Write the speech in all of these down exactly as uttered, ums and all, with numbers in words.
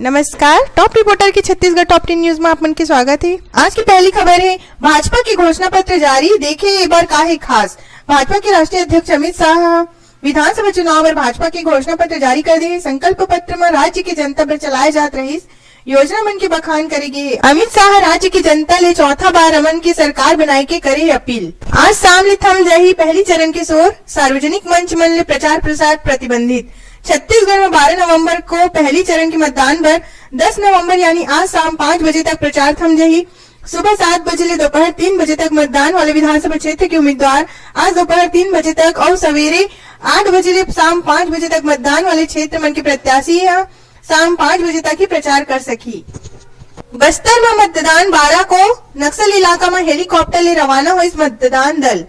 नमस्कार, top reporter के Chhattisgarh top ten news में आप मन के स्वागत है। आज की पहली खबर है भाजपा के घोषणा पत्र जारी, देखे ये बार का है खास। भाजपा के राष्ट्रीय अध्यक्ष अमित शाह विधानसभा चुनाव बर भाजपा के घोषणा पत्र जारी कर दे। संकल्प पत्र में राज्य के जनता बर चलाए जात रहिस योजना मन के बखान करे गे हे। अमित शाह राज्य के जनता ले चौथा बार अमन के सरकार बनाए के करे हे अपील। आज शाम ले थम जाही पहली चरण के शोर, सार्वजनिक मंच मन ले प्रचार प्रसार प्रतिबंधित। छत्तीसगढ़ में बारह नवंबर को पहली चरण के मतदान बर दस नवंबर यानी आज शाम पाँच बजे तक प्रचार थम जाही। सुबह सात बजे ले दोपहर तीन बजे तक मतदान वाले विधानसभा क्षेत्र के उम्मीदवार आज दोपहर तीन बजे तक और सवेरे आठ बजे ले शाम पाँच बजे तक मतदान वाले क्षेत्र मन के प्रत्याशी ह शाम पाँच बजे तक ही प्रचार कर सकही। बस्तर में मतदान बारह को, नक्सल इलाका में हेलीकॉप्टर ले रवाना होइस मतदान दल।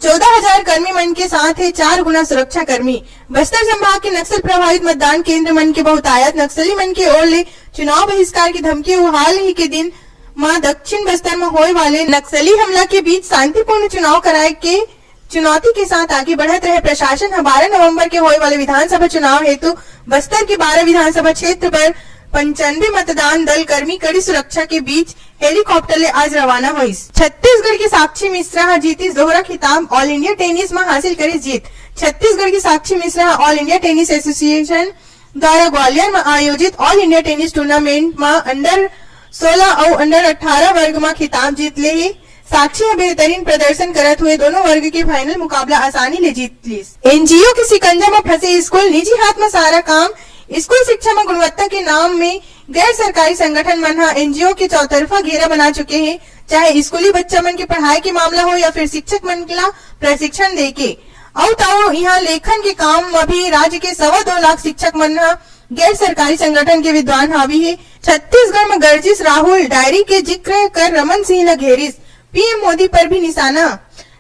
चौदह हजार कर्मी मन के साथ हे चार गुना सुरक्षा कर्मी। बस्तर संभाग के नक्सल प्रभावित मतदान केंद्र मन के बहुतायत नक्सली मन के ओर ले चुनाव बहिष्कार की धमकी अउ हाल ही के दिन म दक्षिण बस्तर म होए वाले नक्सली हमला के बीच शांतिपूर्ण चुनाव कराए के चुनौती के साथ आगे बढ़त रहे। प्रशासन ह बारह नवंबर के होए वाले विधानसभा चुनाव हेतु बस्तर के बारह विधानसभा क्षेत्र बर पंचानवे मतदान दल कर्मी कड़ी सुरक्षा के बीच हेलीकॉप्टर ले आज रवाना होइस। छत्तीसगढ़ के साक्षी मिश्रा ह जीतिस दोहरा खिताब, ऑल इंडिया टेनिस म हासिल करिस जीत। छत्तीसगढ़ के साक्षी मिश्रा ह ऑल इंडिया टेनिस एसोसिएशन द्वारा ग्वालियर म आयोजित ऑल इंडिया टेनिस टूर्नामेंट म अंडर सोलह अउ अंडर अठारह वर्ग म खिताब जीत ले हे। साक्षी ह बेहतरीन प्रदर्शन करत हुए दोनों वर्ग के फाइनल मुकाबला आसानी ले जीत लीस। एनजीओ के शिकंजा म फंसे स्कूल, निजी हाथ म सारा काम। स्कूल शिक्षा म गुणवत्ता के नाम में गैर सरकारी संगठन मन ह एनजीओ के चौतरफा घेरा बना चुके हे। चाहे स्कूली बच्चा मन के पढ़ाई के मामला हो या फिर शिक्षक मन ला प्रशिक्षण देके, अउ तो इहाँ लेखन के काम म भी राज्य के सवा दो लाख शिक्षक मन ह गैर सरकारी संगठन के विद्वान हावी हे। छत्तीसगढ़ म गरजिस राहुल, डायरी के जिक्र कर रमन सिंह ल घेरिस, पीएम मोदी पर भी निशाना।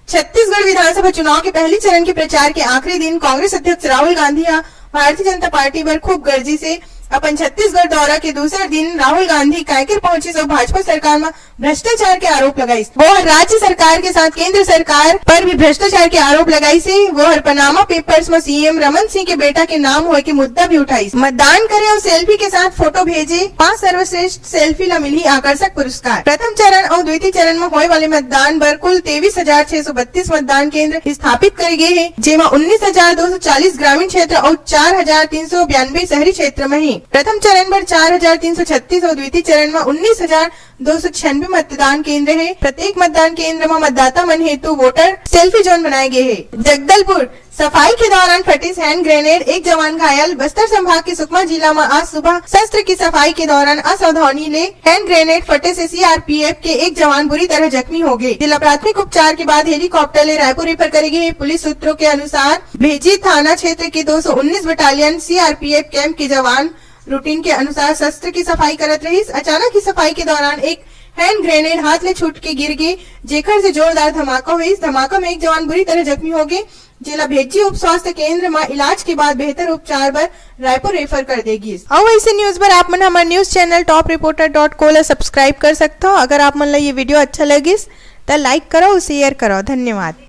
छत्तीसगढ़ विधानसभा चुनाव के पहली चरण के प्रचार के आखिरी दिन कांग्रेस अध्यक्ष राहुल गांधी ह भारतीय जनता पार्टी बर खूब गरजिस हे। अपन छत्तीसगढ़ दौरा के दूसर दिन राहुल गांधी कांकेर पहुंचिस अउ भाजपा सरकार म भ्रष्टाचार के आरोप लगाइस। वो हर राज्य सरकार के साथ केंद्र सरकार पर भी भ्रष्टाचार के आरोप लगाइस हे। वो हर पनामा पेपर्स म सीएम रमन सिंह के बेटा के नाम होए के मुद्दा भी उठाइस। मतदान करे अउ सेल्फी के साथ फोटो भेजे, पांच सर्वश्रेष्ठ सेल्फी ला मिलही आकर्षक पुरस्कार। प्रथम चरण अउ द्वितीय चरण म होए वाले मतदान बर कुल तेईस हजार छह सौ बत्तीस मतदान केंद्र स्थापित करे गे हे, जेमा उन्नीस हजार दो सौ चालीस ग्रामीण क्षेत्र अउ चार हजार तीन सौ बयानबे शहरी क्षेत्र म हे। प्रथम चरण बर चार हजार तीन सौ छत्तीस अउ द्वितीय चरण म उन्नीस हजार दो सौ छियानबे मतदान केंद्र हे। प्रत्येक मतदान केंद्र म मतदाता मन हेतु वोटर सेल्फी जोन बनाए गे हे। जगदलपुर, सफाई के दौरान फटिस हैंड ग्रेनेड, एक जवान घायल। बस्तर संभाग के सुकमा जिला म आज सुबह शस्त्र की सफाई के दौरान असावधानी ले हैंड ग्रेनेड फटे से सीआरपीएफ के एक जवान बुरी तरह जख्मी हो गए। जिला प्राथमिक उपचार के बाद हेलीकॉप्टर ले रायपुर रेफर करे गए। पुलिस सूत्रों के अनुसार भेजी थाना क्षेत्र के दो सौ उन्नीस बटालियन सीआरपीएफ कैंप के जवान रूटीन के अनुसार शस्त्र की सफाई करत रहिस। अचानक ही सफाई के दौरान एक हैंड ग्रेनेड हाथ ले छूट के गिर गे, जेकर से जोरदार धमाका हुई। इस धमाका में एक जवान बुरी तरह जख्मी हो गए, जेला भेज्जी उप स्वास्थ्य केंद्र म इलाज के बाद बेहतर उपचार बर रायपुर रेफर कर दे गिस। अउ ऐसे न्यूज बर आप मन हमर news channel top reporter dot को ला सब्सक्राइब कर सकथव। अगर आप मन ला ये वीडियो अच्छा लगिस, त लाइक करव, शेयर करव। धन्यवाद।